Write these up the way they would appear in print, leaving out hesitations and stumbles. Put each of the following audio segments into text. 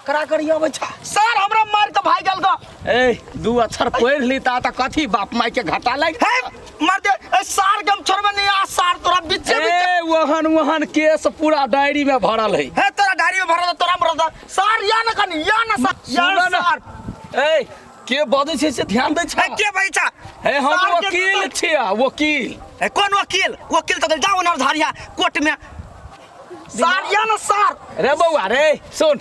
ककरा करी अबै छ? सर हमरा मार के भाग गेल ग। ए दू अक्षर पढ़ि ली ता त कथी बाप माय के घाटा लागि। हे मार दे ए सार के हम छोड़बे नहीं आ सार तोरा बीचे बीचे। ए ओहन ओहन केस पूरा डायरी में भरल है। हे तोरा डायरी में भरल तोरा भरल सार या न कनी या न सार या सुन न। सार। ए के बजै छै से ध्यान दै छ? हे के बजै छ? हे हम सार के वकील छियै, वकील। ए कोन वकील? वकील तो जाओ ना झारिया कोर्ट में। सार या न सार। रे बौआ रे सुन,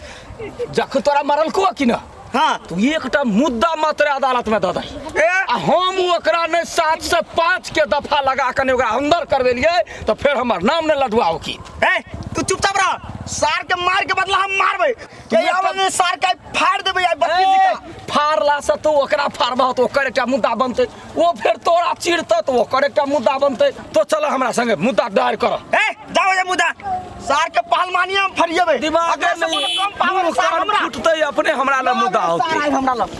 जख तोरा मरल को कि न? हाँ। तू एकटा मुद्दा मात्र अदालत में दऽ दही। ए? आ हम ओकरा ने 7 से 5 के दफा लगा के ने ओकरा अंदर करबेलियै तऽ फेर हमर नाम ने लडुआ वकील। ए तू चुपचाप रह, सार के मार के बदला हम मारबै। तू ए एकटा आबै ने सार के फाड़ देबै आइ बत्तीस ए, जी का। फाड़ला से तू ओकरा फाड़बह तऽ ओकर एकटा मुद्दा बनतै, ओ फेर तोरा चिरतै तऽ ओकर एकटा मुद्दा बनतै। तो चल हमरा संगे मुद्दा दायर कर। ए जाओ ये मुद्दा सार के पहलवानी हम फरिएबै। दिमाग अगर से में कोनो कम पावर मुँह सार कान हमरा। फुटतै अपने हमरा लग मुद्दा सार होतै। आइ हमरा लग।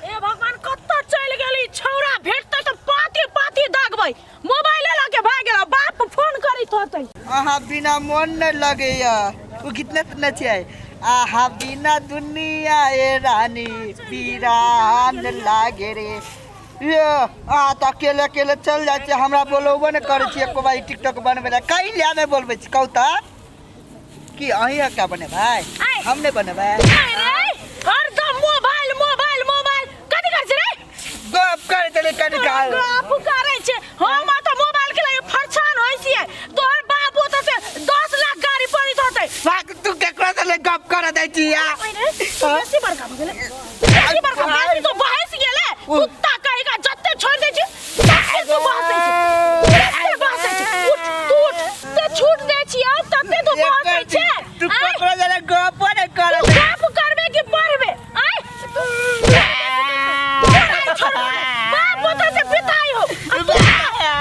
ए भगवान कतऽ चलि गेली छौड़ा, भेटतै तऽ पाती पाती दागबै। मोबाइले लऽ के भागि गेल, बाप फोन करैत होतै। अहाँ बिना मोन नहि लगैया, ओ गीत नहि सुनने छियै? अहाँ बिना दुनिया ए रानी पीरान लागे रे। ये अहाँ तऽ अकेले अकेले चल जाइ छियै, हमरा बोलौबो नहि करै छियै एको बार टिकटॉक बनबै लए। कै लए नहि बोलबै छी कहू तऽ? कि अहीं एकटा बनेबै, आइ। हम नहि बनेबै? अरे हरदम मोबाइल मोबाइल मोबाइल कथी करै छै रे? गप करै छलै कनि काल। गप करै छै। हम तऽ मोबाइल के लिए परेशान होइ छियै, तोहर बाप ओतऽ से 10 लाख गाड़ी पड़ैत होतै। भाग, तू केकरो से नहि गप करऽ दै छी या? अरे, तू बेसी बड़का भऽ गेलै, बेसी बड़का, बेसी तो बहस गेलै। कुत्ता कहिका जते छोड़ दै छी तते तू बहसै छै, तते बहसै छै। उठ तू उठ, ते छूट दै छी अब तते तू बहसै छै। तू आँय? केकरो से नहि गपो नहि करऽ तू दै। गप करबे कि पढ़बे? आँय? छोड़, बाप ओतऽ से पिताई हो आ तू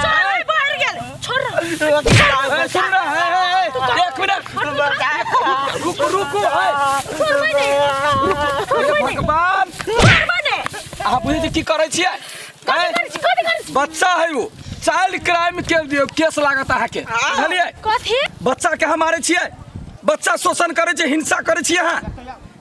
चल बढ़ गेल। छोड़। ए, सुन ना, ए, ए, ए, एक मिनट रुकू रुकू, ए, छोड़बै नहि, हे भगवान। छोड़बै नहि। अहाँ बुझै छी की करै छियै? कथी करै छी, कथी करै छी? बच्चा है वो, चाइल्ड क्राइम के केस लागत अहाँके, बुझलियै? कथी? बच्चा के अहाँ मारै छियै, बच्चा शोषण करै छै, हिंसा करै छियै अहाँ।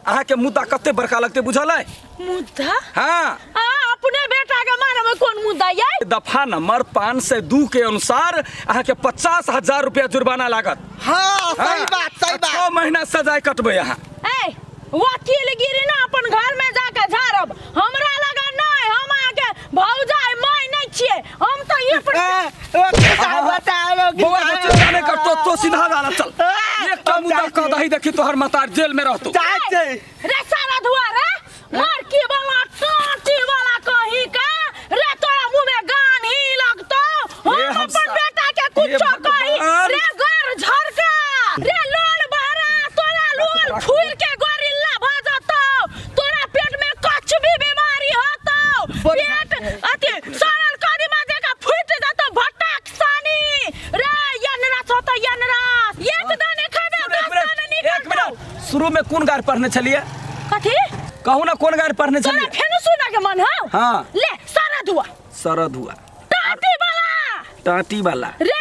अहाँके मुद्दा कते बड़का लगतै बुझल है? मुद्दा? हाँ। आ अपने बेटा के मारबै कोन मुद्दा यै? दफा नंबर 502 के अनुसार अहाँके 50,000 रुपया जुर्माना लागत। हाँ, सही हाँ। बात, सही बात। 6 महीना सजाय कटबै अहाँ। ए वकील गिरी ना अपन घर में जाके झाड़ब, हमरा लगा नहीं, हम अहाँके भौजाई माय नहीं छियै, हम तो ये पर ए, वकील साहब बताओ, वकील बौआ, साहब। चिंता नहीं कर, तो सीधा वाला चल। ए, एकटा हम मुद्दा जाइ कह छी। दही देखी तोहर मतार जेल में रहतो। जाइ छी। रे सारा धुआ रे मार की वाला टाटी वाला कही का रे, तोरा मुंह में गान ही लगतो। हम ये हम अपन बेटा के ये कुछो कही भगवान। रे घर झरका रे लोल बहरा, तोरा लोल फूल के गोरिल्ला भ जतो, तोरा पेट में कुछ भी बीमारी होतो, पेट अथी सड़ल कदीमा जका फूट जतो भटक सानी रे। यनरास होतो यनरास, एक दाने खेबे एक 10 मिनट, दाने एक निकलतो। मिनट, शुरू में कोन गारि पढ़ने छलियै? कथी? कहू ना कोन गारि पढ़ने तोरा छलियै? फेनु सुना के मन हौ? हाँ। ले सारा धुआ। सारा धुआ। टाटी वाला। टाटी वाला। रे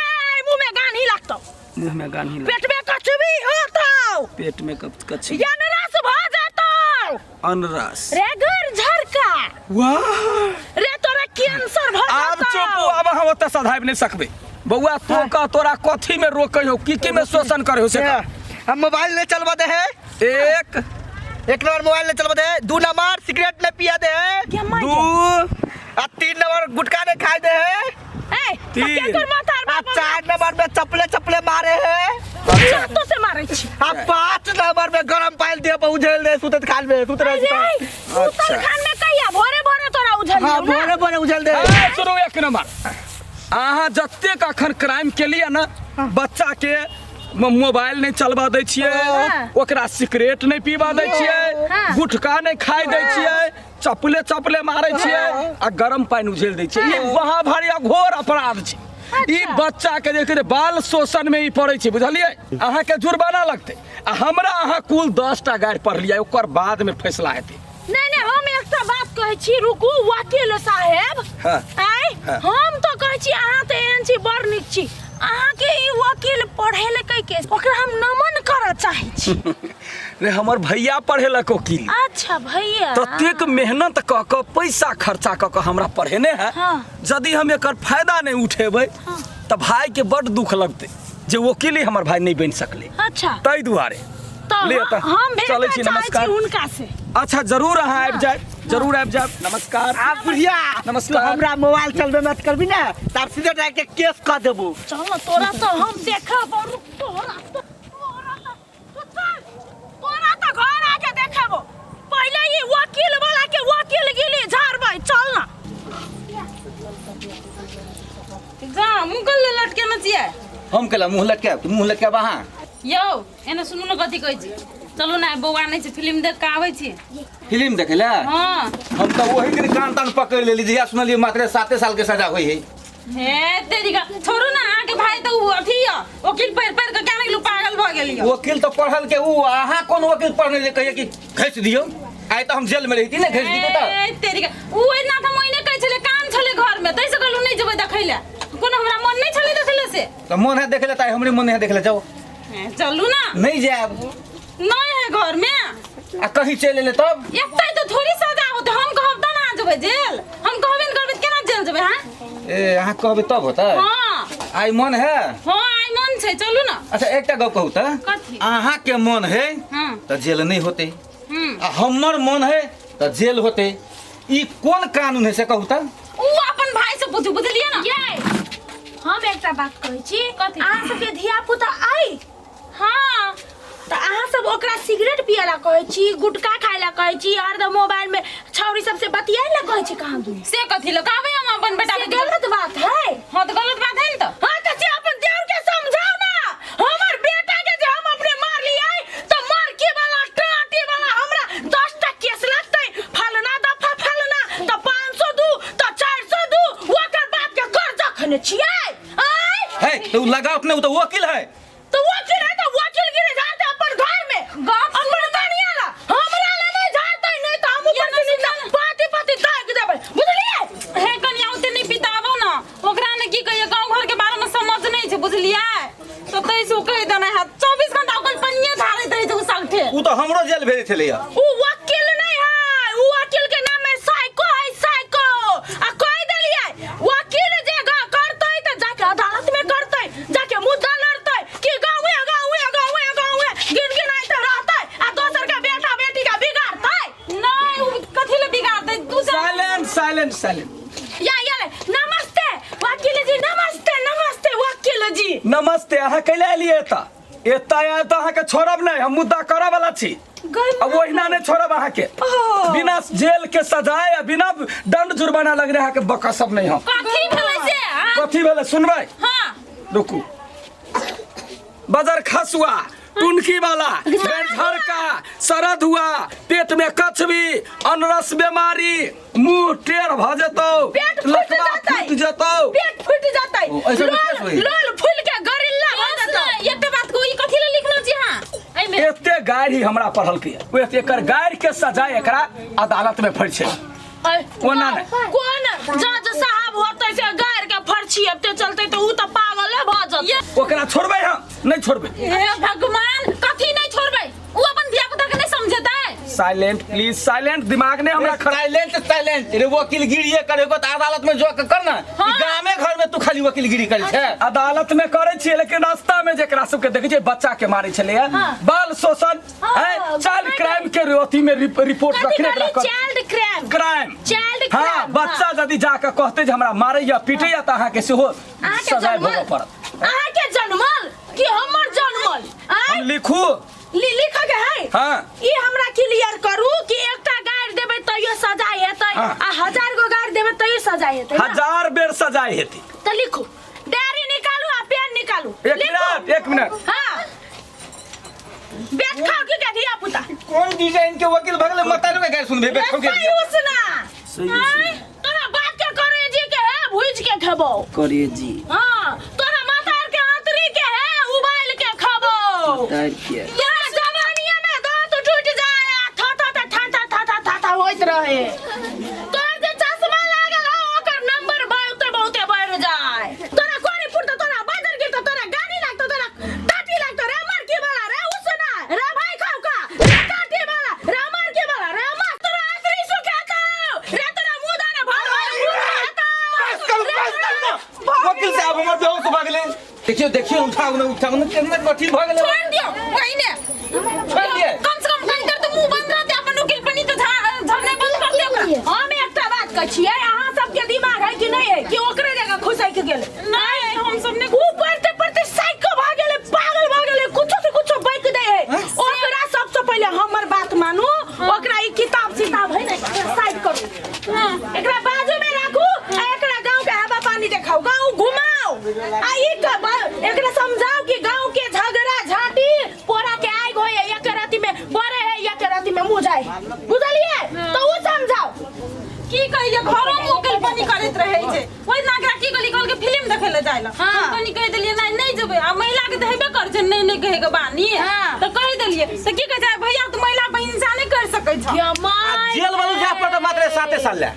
मुंह में गान ही लगतो। मुंह में गान ही लगतो। पेट में कछुबी होतो। पेट में कछुबी। अनरस भ जतो। अनरस। रे घर झरका। वाह। रे तोरा कैंसर भ जतो। आब चुप, आब हम ओतऽ सधाबि नहि सकबै। बौआ तू कह तोरा कथी में रोकै हो, की की में शोषण करै हो से कह। हम मोबाइल नहीं चलवा दे है। एक। एक नंबर मोबाइल नहीं चलवा दे है, 2 नंबर सिगरेट नहीं पिया दे है, क्या मार 2, आ 3 नंबर गुटखा नहीं खाए दे है, ए, तो 3, केकर माथार आ बाप 4 नंबर में चपले चपले मारे है, तो से मारे छी, आ 5 नंबर में गरम पानी दे पर उझेल दे सुतत खान में, सुत रहे अरे, सुतत। सुतल खान में कहिया भोरे भोरे तोरा उझल हाँ, दियौ ना? भोरे भोरे उझेल दे। ए, सुनू 1 नंबर, अहाँ जतेक अखन क्राइम केलियै ने, बच्चा के मोबाइल नहीं चलबा दै छियै, हाँ। ओकरा सिगरेट नहीं पीबा दै छियै, हाँ। गुटखा नहीं खाइ दै छियै, चपले चपले मारै छियै आ गरम पानि उझेल दै छियै। ई महाभारी घोर अपराध छै। ई बच्चा के जे छै बाल शोषण में ई पड़ै छै, बुझलियै? अहाँ के जुर्माना लगतै आ हमरा अहाँ कुल 10टा गारि पढ़लियै, ओकर बाद में फैसला हेतै। नहीं नहीं, हम एकटा बात कहै छी, रुकू वकील साहेब। हाँ। आँय, हाँ। हम तो कहै छी अहाँ तऽ एहन छी, बड़ नीक छी। अहाँके ई वकील पढ़ेलकै के ओकरा हम नमन करऽ चाहै छी। रे हमर भैया पढ़ेलक वकील। अच्छा भैया। ततेक मेहनत कऽ कऽ पैसा खर्चा कऽ कऽ हमरा पढ़ेने है। हाँ। यदि हम एकर फायदा नहि उठेबै तऽ भाई के बड दुख लगतै जे वकीले हमर भाई नहि बनि सकलै। अच्छा। ताहि दुआरे तऽ ले तऽ हम भेटऽ चलै छी, चाहै नमस्कार। छी हुनका से। अच्छा जरूर अहाँ आबि जायब, जरूर आबि जायब। नमस्कार। आ बुढ़िया, नमस्कार। तू हमरा मोबाइल चलबे मत करबी ना तब सीधे जाके केस कऽ देबू। चल ना, तोरा तो हम देखब और रुक, तोरा तो, तोरा तो, तू चल, तोरा तो घर आके देखबो। पहले ई वकील वाला के वकील गिली झाड़बै। चल ना। जा मुँह कल लटके न छियै। हम केला मुँह लटकायब कि मुँह लटकायब अहाँ? यौ एने सुनू ने कथी कहै छी। चलू ने बौआ नहि छै, फिल्म देख के आबै छी। फिल्म देखे ले? हाँ। हम तऽ ओही दिन कान तान पकड़ लेली जहिया सुनलियै मात्र 7 साल के सजा होइ है। हे तेरी का छोड़ू ना, अहाँके भाई तऽ उ अथी यऽ वकील पढ़ि पढ़ि के केना गेलू पागल भऽ गेल यऽ। वकील तऽ पढ़ल के उ, अहाँ कोन वकील पढ़ने जे कहिए कि घसि दियौ? आइ तऽ हम जेल में रहिती ने, घसि दितै तऽ। हे तेरी का उ एना तऽ हम ओहिने कहै छलै, काम छलै घर में तै से कहलहुँ नहि जेबै देखै लए। कोनो हमरा मन नहि छलै देखै लए से। तऽ मन है देखै लए तऽ आइ हमरे मन है देखै लए, जाउ। हे, चलू ना। नहि जायब। नहि है घर में। आ कहीं चलि एलै तब? एतै तऽ थोड़ी सजा होतै, हम कहब तब ना जेबै जेल। हम कहबे ने करबै तऽ केना जेल जेबै? हाँ? ए अहाँ कहबै तब होतै? हाँ। आइ मन है? हाँ आइ मन छै, चलू ना। अच्छा एकटा गप कहू तऽ? कथी? अहाँ के मन है हाँ। तऽ जेल नहि होतै। हम्म। आ हमर मन है तऽ जेल होतै। ई कोन कानून है से कहू तऽ? उ अपन भाई से पूछू, बुझलियै ना? ये हम एकटा बात कहै छी। कथी? अहाँ सबके धिया पुता आई? हाँ। तऽ अहाँ सब ओकरा सिगरेट पिए ला कहै छी, गुटखा खाए ला कहै छी, हरदम मोबाइल में छौरी सबसे बतियाए ला कहै छी कहाँ दूर? से कथी ला कहबै हम अपन बेटा से के? गलत बात है। हाँ तऽ गलत बात है ने तऽ। हाँ तऽ से अपन देवर के समझाओ ना। हमर बेटा के जे हम अपने मार लियै तऽ मारकी वाला टाटी वाला हमरा 10 टा केस लगतै, फलना दफा फलना, तऽ 500 दू तऽ 400 दू, ओकर बाप के कर्जा खने छियै। आय है तऽ उ लगाओ अपने, उ तऽ वकील है। तो वकील है तो वकील गिरे झाड़ते अपन घर में, गप अपन कनिया ला, हमरा ला नहीं झाड़ते, नहीं तो हम ऊपर से नीचा पाती पाती दाग देबै, बुझलियै? हे कनिया ओते नहीं पिताबो ना ओकरा, ने की कहिए गांव घर के बारे में समझ नहीं छै, बुझलियै? तो तै से उ कहि देने है 24 घंटा ओकर पनिये झाड़ैत रहै छै उ सगठे। उ तऽ हमरो जेल भेजै छलैया। उ वकील नहीं है, उ वकील के नाम है साइको है, साइको। आ कहि देलियै वकील जे करतै तऽ जाके अदालत में करतै, जाके मुद्दा लड़तै कि गाँवे गाँवे गाँवे गाँवे गिन गिनाइते रहतै आ दोसर के बेटा बेटी के बिगाड़तै। नहीं उ कथी ले बिगाड़तै? दूसरा साइलेंट साइलेंट साइलेंट। या या नमस्ते वकील जी, नमस्ते नमस्ते वकील जी। नमस्ते। अहाँ कैला एलियै एतऽ? एतऽ आयल तऽ अहाँके छोड़ब नहि, हम मुद्दा करऽ वाला छी। अब ओहिना नहि छोड़ब अहाँके, बिना जेल के सजाए आ बिना दंड जुर्माना लगने अहाँके बकसब नहि हम। कथी भेलै से? हाँ? कथी भेलै सुनबै? हाँ। रुकू। बजर खसुआ, टुनकी वाला, झड़का, सरद हुआ, पेट में कछबी, अनरस बीमारी, मुंह टेढ़ भ जेतौ, पेट फूटि लकवा जेतै। फूटि जेतौ। पेट फूटि जेतै। ओ, ऐसा लोल केस होई? लोल फूल के गरिल्ला भ जेतौ। एकटा बात कहू, ई कथी ले लिखलौ छी अहाँ? एहिमे एते गारि हमरा पढ़लकै, ओ एते एकर गारि के सजाय एकरा अदालत में फड़ छै। कोना नहि? कोन जज साहब होतै से गारि के फरछी एते चलतै तऽ उ तऽ पागले भऽ जेतै। ओकरा छोड़बै हम? नहि छोड़बै। हे भगवान, कथी नहीं छोड़बै? उ अपन धिया पुता के नहीं समझेतै? Silent please, silent. दिमाग ने हमरा खराब। Silent silent. रे वकीलगिरी करे को तऽ अदालत में जो के कर ना। हाँ। ई गामे घर में तू खाली वकीलगिरी करे छै। अदालत में करे छियै, लेकिन रास्ता में जेकरा सबके देखै छियै बच्चा के मारै छलैया, बाल शोषण हाँ, है, चाइल्ड क्राइम के अथी में रिपोर्ट कथी रखने कहली? एकरा चाइल्ड क्राइम? क्राइम, चाइल्ड हाँ। क्राइम। बच्चा यदि जाके कहते जे हमरा मारैया पीटैया तऽ अहाँके सेहो अहाँके सजाय जनमल? भोगऽ पड़त। अहाँके जनमल कि हमर जनमल? आँय? हम लिखू? लिख के है। हाँ। ई हमरा क्लियर करू कि एकटा गारि देबै तैयो सजाय हेतै हाँ। आ 1000 गो गारि देबै तैयो सजाय हेतै ना? 1000 बेर सजाय हेतै। तऽ लिखू, डायरी निकालू आ पेन निकालू। एक लिखू। मिनट, एक मिनट। हाँ बेच खाओ की के धिया पुता। कोन डिजाइन के वकील भगले मतारू के गारि सुनबे बेच खाओ के। सही उसना। सही। तोरा बाप के करेजी के है भुज के खेबो। करेजी? हाँ, तोरा माता के आंतरी के है उबाल के खेबो। के तोरा जवानिया में दांत टूट जाए आ था था था था था था था था था होइत रहे। तोर जे चश्मा लागल हो ओकर नंबर बहुते बहुते बढ़ जाए। तोरा कोरी फुटतो, तोरा बाजर गिरतो, देखियो देखियो, उठाउ ने, उठाउ ने, केना कथी भऽ गेलै। छोड़ दियो पहिने। छोड़ दिए। कम से कम कहीं तर तो मुंह बंद रहते, अपन वकील पनी तो झरने बंद कर दे ओकरा। हम एकटा बात कहै छियै, अहाँ सबके दिमाग है कि नहीं है कि ओकरे जगह खुसैक गेलै? नहीं, हम सब ने ऊ पढ़ते पढ़ते साइको भऽ गेलै, पागल भऽ गेलै, कुछो से कुछो बकि दै है। ओकरा सबसे पहिले हमर बात मानू, ओकरा ई किताब सिताब है ने साइड करू, एकरा बाजू में राखू आ एकरा गांव के हवा पानी देखाऊ, गांव घुमाओ आ ई एकरा समझाओ कि गांव के झगड़ा झांटी पोरा के आग होय है, एक राति में बड़े है, एक राति में मुँह जाए, बुझलिए? तो ऊ समझाओ। की कहिए, घरो में ओकल पानी करैत रहै छै। ओहि दिना एकरा की कहली, कहलकै फिल्म देखै लए जाइ लए। हम कनी कहि देलियै नहि नहि जेबै, आ महिला के तऽ हेबे करै छै नहि नहि कहै के बानी। तऽ कहि देलियै तऽ की कहै छै, भैया तू महिला पर हिंसा नहि कर सकै छह। या आ my jail वाला जाय पड़त मात्र 7 साल ले।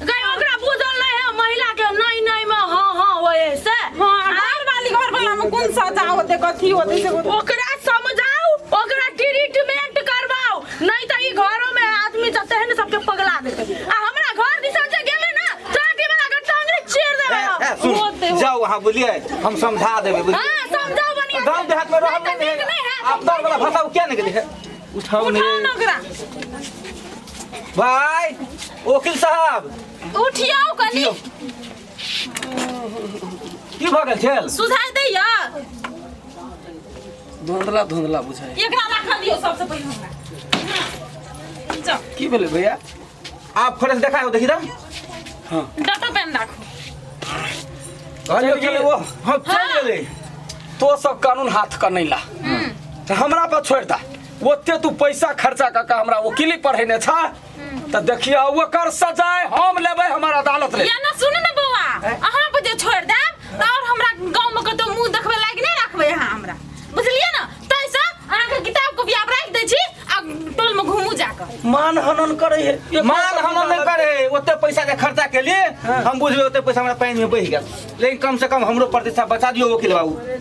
गई, ओकरा बुझल नहीं है महिला के नहीं नहीं में हाँ हाँ होए है से। हाँ, आ घर वाली घर वाला में कोन सजा होते कथी होते से होते। ओकरा समझाओ, ओकरा ट्रीटमेंट करवाओ, नहीं तो ई घरों में आदमी जते है ने सबके पगला देते। आ हमरा घर दिसन से गेले ना चाटी वाला के टांगरे चीर देबै हम। ए, सुन, होते, होते। जाओ अहाँ, बुझलिए, हम समझा देबै, बुझलिए? हाँ, समझाओ बढ़िया से। गाँव देहात में रहल नहीं तो नहीं नीक नहीं है। अपना वाला भाषा किया नहीं गेलै? उठाउ ने। उठाउ ने ओकरा। भाई वकील साहब उठियौ कनी। उठियौ। की भऽ गेल छल? सुझाइ दैया। धुंधला धुंधला बुझाइ। एकरा राखल दियौ सबसे पहिले हमरा। हाँ। जाउ। की भेलै भैया? आप फ्रेश देखा हो, देखी तऽ। डटो पेन राखू। कहलियौ चले वो, हाँ चल गेलै। तो सब कानून हाथ का नहीं ला, तऽ हमरा पर छोड़ि दा। ओते तू पैसा खर्चा कऽ के हमरा वकीली पढ़ेने छा, तऽ देखियौ ओकर सजाय हम लेबै, हमर अदालत ले। या ना सुनू ने बौआ, अहाँ पर जे छोड़ि देब तऽ और हमरा गाँव में कतौ मुंह देखबै लायक नहि राखबै अहाँ हमरा, बुझलियै ने? ताहिसँ अहाँके किताब कॉपी आब राखि दै छी आ टोल में घूमू जाकऽ। मान हनन करे है। मान हनन नहीं करे, ओते पैसा के खर्चा के लिए हम बुझबै ओते पैसा हमरा पानि में बहि गेल, लेकिन कम से कम हमरो प्रतिष्ठा बचा दियौ वकील बाबू।